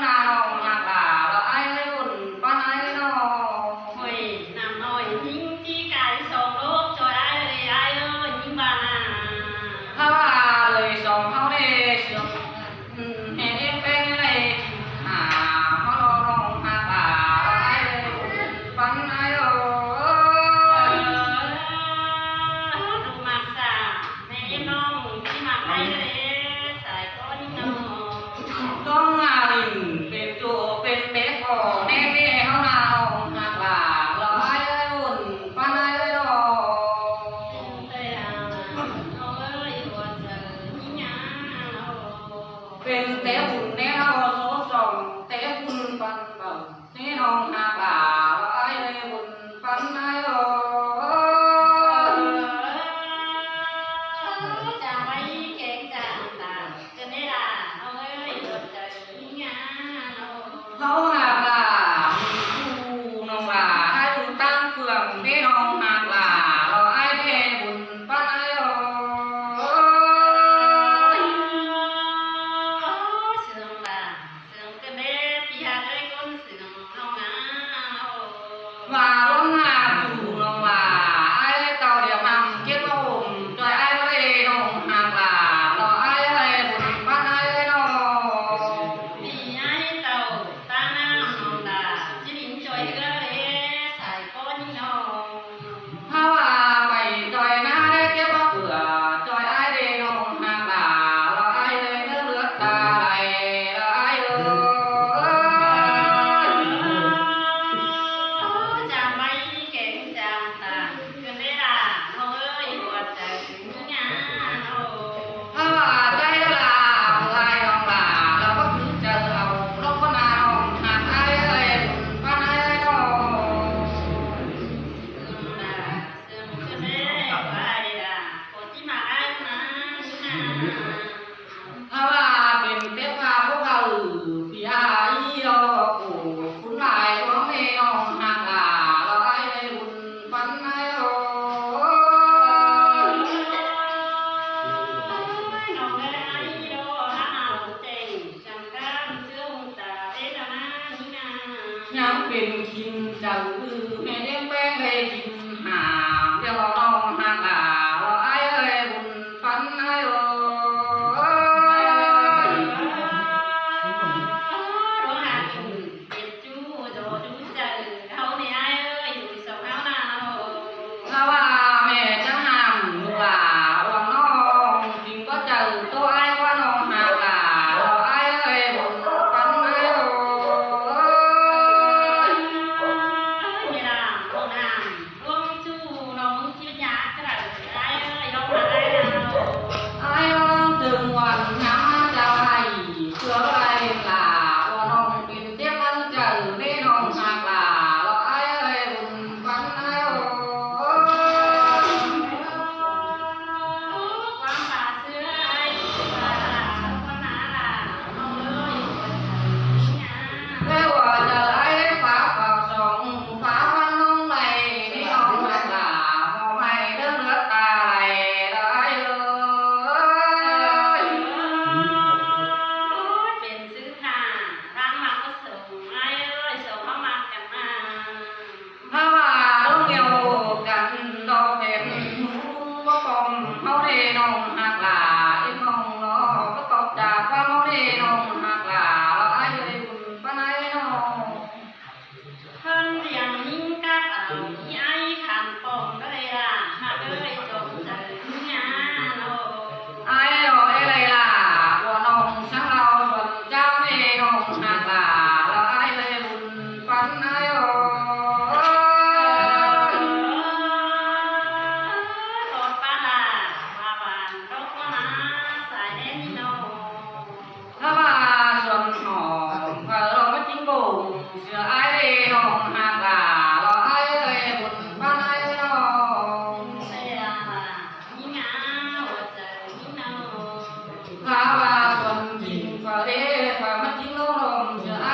ໜ້ານ້ອງຮັກຫຼ້າ ລະອ້າຍເອີຍ ບຸນປານໃດເນາະ. ໂອ້ຍ ນາງນ້ອຍຍິງທີ່ກາຍສອງໂລກ ຊ່ອຍອ້າຍເອີຍ ອ້າຍເອີຍ ຍິງບ້ານາ. ພາວາເອີຍ ສອງເຮົາເດ ເຊື່ອມ ເຮັດເອງແປງໃຫ້ກິນຫາ ມາລອນ້ອງຮັກຫຼ້າ ລະອ້າຍເອີຍ ບຸນປານໃດເນາະ. ເອີ ລູກມັກສາ ແມ່ເອັນນ້ອງທີ່ມັກໄດ້ເດ້ ສາຍກໍຍິງນ້ອງ ນ້ອງຫາລິນເປັນໂຈເປັນເປັດ ຂໍແນ່ເດ້ເຮົານານ້ອງຮັກຫຼ້າ ລະອ້າຍເອີຍ ບຸນປານໃດເນາະ. ເຊິ່ງແຕ່ອານ້ອງເອີຍ ຫົວໃຈຍິງຍາວ ເປັນແຕ່ບຸນແນ່ເຮົາໂຊສອງ ແຕ່ບຸນປັນເບົາ ແນ່ນ້ອງຮັກຫຼ້າ ລະອ້າຍເອີຍ ບຸນປານໃດເນາະ. ຈາໄວ້ແກງຈານຕາ ເປັນເວລານ້ອງເອີຍ ຫົວໃຈຍິງຍາວ ເຮົາຮັກຫຼ້າ ມີຜູ້ນ້ອງຫຼ້າ ໃຫ້ຢູ່ຕ່າງເມືອງເດ້ນ້ອງຮັກຫຼ້າ ລະອ້າຍເດ້ ບຸນປານໃດເນາະ. ເຊື່ອງຫຼ້າ ເຊື່ອງເປັນເດ້ ພີ່ຮັກເອີຍ ຄົນເຊື່ອງນ້ອງນາ. ວ່າລົງຫາສູ່ນ້ອງຫຼ້າ ອ້າຍເຕົ້າດຽວມາເກັບມາອົມ ຊ່ອຍອ້າຍເອີຍ ນ້ອງຮັກຫຼ້າ ລະອ້າຍເອີຍ ບຸນປານໃດເນາະ. ມີອ້າຍເຕົ້າຕານ້ຳນ້ອງຫຼ້າ ຊິຫຼິ້ນຈ້ອຍເຮືອເດ້ ສາຍກໍຍິງນ້ອງ. ພາວາໄປຈ້ອຍນາໄດ້ເກັບມາເກືອ ຈ້ອຍອ້າຍເດ້ນ້ອງຮັກຫຼ້າ ລະອ້າຍເອີຍ ເດີເລືອດຕາໄຫຼ ລະອ້າຍເອີຍ. ຈາໄວ້ແກງຈານຕາ ເກີນເວລານ້ອງເອີຍ ຫົວໃຈ ພາວາໃຈລະລາວ ອ້າຍນ້ອງຫຼ້າ ລະບໍ່ຖືກໃຈເອົາ ລະບໍ່ໜ້ານ້ອງຮັກອ້າຍເອີຍ ປານໃດເນາະ. ພາວາເປັນແຕ່ພາວຜູ້ເຂົາ ພີ່ອາຍດອກໂອ ຄຸນຫຼາຍດວງເນນ້ອງຮັກຫຼ້າ ລະອ້າຍເອີຍ ບຸນປານໃດເນາະ. ນ້ອງເອີຍ ອ້າຍດອກ ອາຫານເຈັງ ຍັງເປັນຄິນຈັງ ແມ່ນຍັງແປງໄດ້ກິນຫາ ດຽວນ້ອງຮັກຫຼ້າ ລະອ້າຍເອີຍ ບຸນປານໃດເນາະ. ເປັນຈູ້ໂດດູໃຈເຮົານີ້ອ້າຍເອີຍ ຢູ່ສອງເຮົານາເນາະ. ລະວ່າແມ່ຈະຫ້າມລູກຫຼ້າ ວ່ານ້ອງຈິງບໍ່ເຈີໂຕອ້າຍ ວ່ານ້ອງຮັກຫຼ້າ ລະອ້າຍເອີຍ ບຸນປານໃດເນາະ. ເວລານ້ອງນາງ ລວມສູ່ນ້ອງຊິຍາກະໄດ້ອ້າຍເອີຍ ນ້ອງມາໄດ້ແລ້ວ. ອ້າຍລອງເຖິງວັນຍາມເຈົ້າໄຫ້ ເພື່ອໄດ້ຫຼ້າ ວ່ານ້ອງເປັນເຈັບອັນໃຈ ເນນ້ອງຮັກຫຼ້າ ລະອ້າຍເອີຍ ບຸນປານໃດເນາະ. ຄວາມປາເຊື່ອອ້າຍ ປານາລາ ນ້ອງເອີຍ ແມ່ວ່າຈະໄດ້ຟ້າຟ້າສອງ ຟ້າພັນນ້ອງໄດ້ ເນນ້ອງຮັກຫຼ້າ ບໍ່ໃຫ້ເດີເລືອດຕາໄຫຼ ລະອ້າຍເອີຍ. ເປັນຊື່ທ່າ ທາງມັກກໍສົ່ງ ອ້າຍເອີຍ ສົ່ງເຮົາມັກກັນມາ. ພາວາດອກງຽວກັນດອກເປັນ ບໍ່ປ້ອມເຮົາເດນ້ອງຮັກຫຼ້າ ເອັນນ້ອງລໍບໍ່ຕອບຈາກຄວາມເຮົາເດນ້ອງຮັກຫຼ້າ ລະອ້າຍເອີຍ ບຸນປານໃດເນາະ. ເພິ່ນລຽງຍິງກັບເອົາ ອີອ້າຍຂັນປ້ອມກໍໄດ້ລະ ມາເອີຍ ຈົງໃຈຍາເນາະ. ອ້າຍດອກເອໄລລາ ບໍ່ນ້ອງຊ່າງລາວ ສ່ວນເຈົ້າເນນ້ອງຮັກຫຼ້າ ລະອ້າຍເອີຍ ບຸນປານໃດເນາະ. ຕອດປາລາ ວ່າຫວານດອກມະນາ ສາຍແດນນີ້ເນາະ. ພາວາສວນຫອມ ເອີ ລອງມາຈິງບົງ ເຊື່ອອ້າຍເດນ້ອງຮັກຫຼ້າ ລະອ້າຍເອີຍ ບຸນປານໃດເນາະ. ພາວາສວນຈິງ ເດ ພາມາຈິງລົງ ເຊື່ອ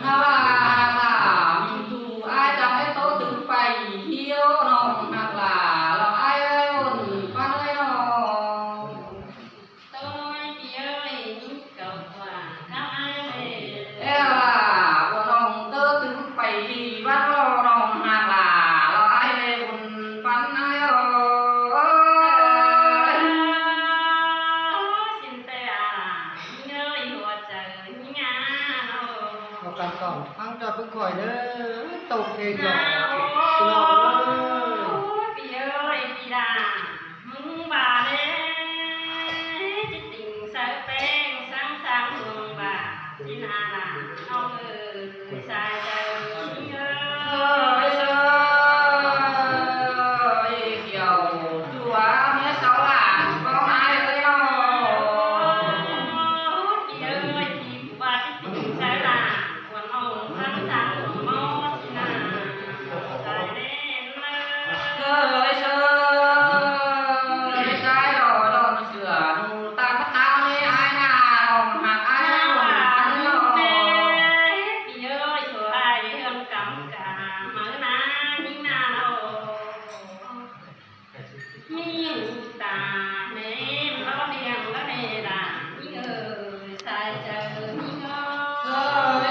ຖ້າວ່າຫາກຫຼ້າມີຢູ່ ອ້າຍຈະໄດ້ໂຕຕື່ມໄປຮຽວນ້ອງຮັກຫຼ້າ ລະອ້າຍເອີຍບຸນປັນເອີຍນ້ອງ. ໂຕນ້ອຍພີ່ເອີຍ ມີເກົ່າກວ່າກັບອ້າຍເອີຍ ແລ້ວລະ ອວນນ້ອງເຕີຕື່ມໄປທີ່ວັດລອນ້ອງຮັກຫຼ້າ ລະອ້າຍເອີຍບຸນປັນອ້າຍເອີຍ. ສິນແຕ່ອາ ຍິງເອີຍ ຫົວໃຈຍິງອາໂນ ເອົາກັນສອງຟັງຈອດເບິ່ງຂ້ອຍເດີ ຕົກເອຈອດ ພີ່ນ້ອງເອີຍ ພີ່ເອີຍ ພີ່ດາ ມຶງວ່າເດ້ ຈິດຕິງໃສ່ແປ້ງ ສັງສັງເມືອງວ່າ ສິນອາລານ້ອງເອີຍ ສາຍໃຈຍິງເອີຍ ເອີຍ ເອີຍ ກ່ຽວຈົວເມຍສາວຫຼ້າ ກອງອ້າຍເອີຍນ້ອງ ພີ່ເອີຍ ທີ່ຜູ້ວ່າຈິດຕິງໃສ່ຫຼ້າ ຄວນນ້ອງສັງສັງເມືອງໝໍສິນາ ສາຍແມ່ນເອີຍ ເອີຍ ເອີຍ ໃຈຫຼໍ່ດອນເສືອ ໜູຕາມາຕາມເມອ້າຍນາ ນ້ອງຮັກອ້າຍ ນ້ອງຮັກອ້າຍເນາະ ພີ່ເອີຍ ໂທອ້າຍເຮືອນກຳກາ ມານາຍິງນາເນາະ ມີຫູຕາແມ່ນລະດຽງລະເນດາ ຍິງເອີຍ ສາຍໃຈຍິງເອີຍ ເອີຍ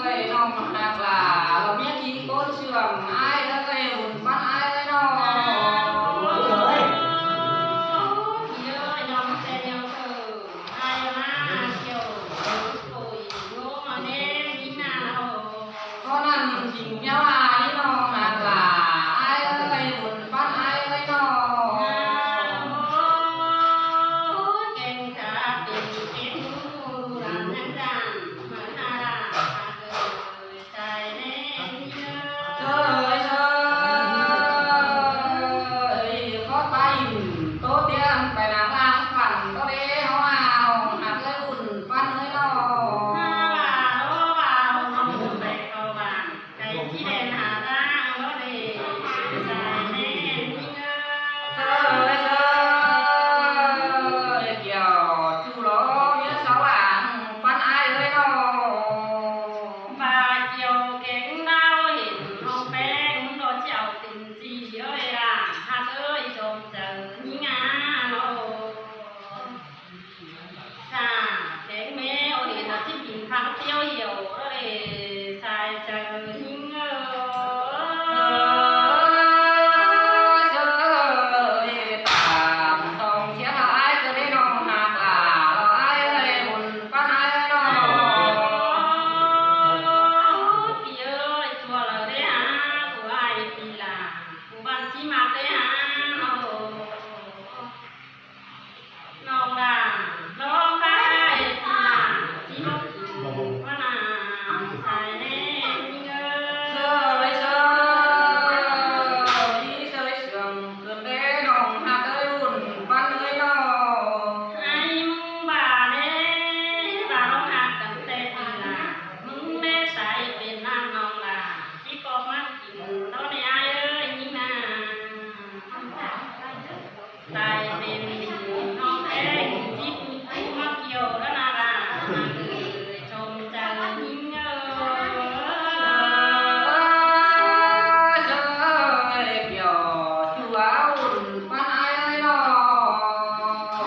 ເອີຍ ນ້ອງຮັກຫຼ້າ ເມຍກິນໂກນເຊື່ອມ ອ້າຍເອີຍ ບຸນປັນອ້າຍເອີຍນ້ອງ ເອີຍ ພີ່ເອີຍ ນ້ອງແຊວເອີຍ ອ້າຍມາທ່ຽວໂກຍໂຍມາແນມຍິງນາເນາະ ເພາະນັ້ນຈຶ່ງຢາກວ່າອີນ້ອງຮັກຫຼ້າ ອ້າຍເອີຍ ບຸນປັນອ້າຍເອີຍນ້ອງ ແກ່ນຂາເປັນເປັນຫູຫຼານຍັງຈານ ມະຫາລາດ ຮັກເອີຍ ສາຍແນມເອີຍ ເອີຍ ເອີຍ ຂໍໄປໂຕຕຽມ ໄປນາງລາງຂວັນໂຕເດ ເຮົາວ່ານ້ອງຮັກເອີຍ ບຸນປັນເອີຍນ້ອງ ຫາວ່າໂຕວ່ານ້ອງໄປເຂົ້າບ້ານ ໄກທີ່ແດນຫາທາງບໍ່ໄດ້ ສາຍແມ່ນຍິງເອີຍ ເອີຍ ເອີຍ ກ່ຽວຈູຫຼໍ່ເມຍສາວຫຼ້າ ປັນອ້າຍເອີຍນ້ອງ ບາກ່ຽວແກງດາວ ເຫັນນ້ອງແປ້ງ ມັນກໍຊິເອົາຕີນຈີ່ເອີຍຫຼ້າ ຮັກເອີຍ ຈອມໃຈຍິງອາໂນ ສາແຂງແມວເຫັນວ່າຊິກິນຄຳດຽວຫ່ຽວເອີຍ ສາຍໃຈຍິງເອີຍ ເອີຍ ຕາມສອງຊຽວອ້າຍເກີດໄດ້ນ້ອງຮັກຫຼ້າ ລະອ້າຍເອີຍ ບຸນປັນອ້າຍເອີຍນ້ອງ ພີ່ເອີຍ ຊົ່ວລະເດ້ຫາ ຜູ້ອ້າຍປີຫຼ້າ ຜູ້ບ້ານຊິມັກເດ້ຫາ ໂອ້ ນ້ອງຫຼ້າ ລອຟ້າເອດລາ ຊິບໍ່ກິນວະນາ ສາຍແນມຍິງເອີຍ ເຊີຍ ເຊີຍ ເຊີຍເຊື່ອງເກີນເດ້ ນ້ອງຮັກເອີຍ ບຸນປັນເອີຍນ້ອງ ໃຫ້ມຶງວ່າເດ້ ວ່າເຮົາຮັກກັນແຕ່ປີໜ້າ ມຶງແມ່ຕາຍເປັນນາງນ້ອງຫຼ້າ ຊິປອບມັນກິນໂດນໃນອ້າຍເອີຍຍິງນາ ຕາຍເປັນໜອງແພງ ທີ່ຜູ້ມາກ່ຽວລະນາລາ ເອີຍ ຊົມຈັນຍິງເອີຍ ເອີຍ ກ່ຽວຈົວອຸ່ນປັນອ້າຍເອີຍນ້ອງ ໂອ້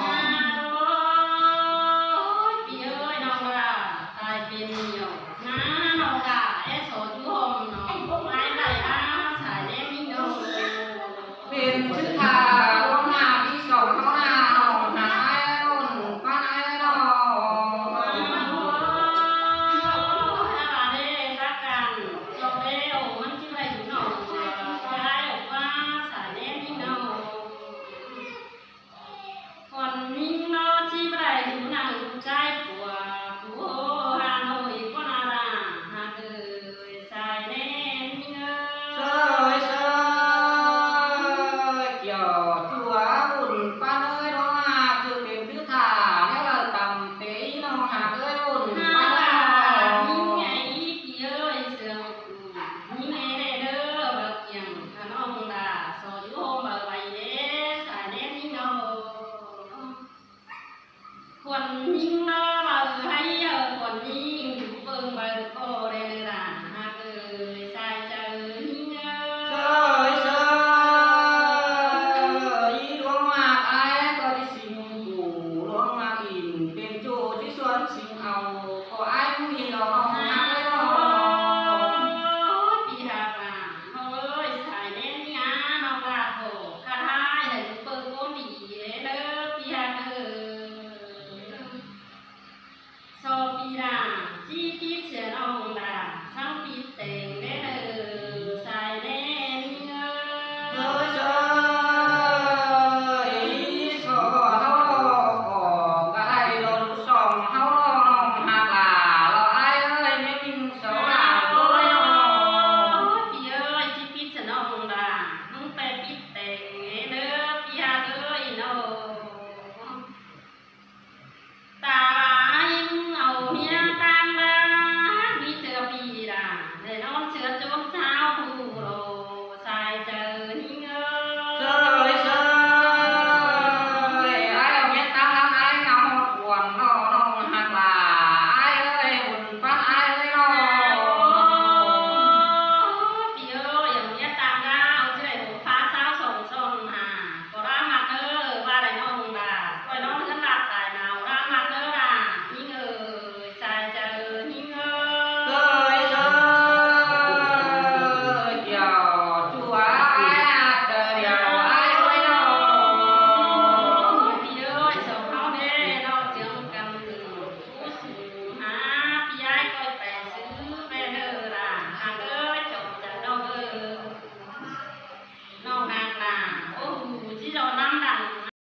ຍ ພີ່ເອີຍນ້ອງລາ ຕາຍເປັນໜຽວນານ້ອງລາ ແອໂສຢູ່ຫ້ອງນ້ອງ ພວກອ້າຍໄລ່ຫາສາຍແນມຍິງເອີຍ ເປັນຊື່ຂ້າ ຫົວໜ້າທີ່ສອງເຮົານາ ນ້ອງຫາອ້າຍໜຸ່ມປານອ້າຍນ້ອງ ເອີ ຖ້າວ່າເດ້ ຖ້າການເຈົ້າເດ້ ມັນຊິໄດ້ຢູ່ນອກ ຍ້າຍອອກມາສາແນມຍິງນ້ອງ ຄົນຍິງນ້ອງຊິບໍ່ໄດ້ຢູ່ນຳຜູ້ຊາຍປົວ ຜູ້ຫານ້ອຍບໍ່ນາ Hello,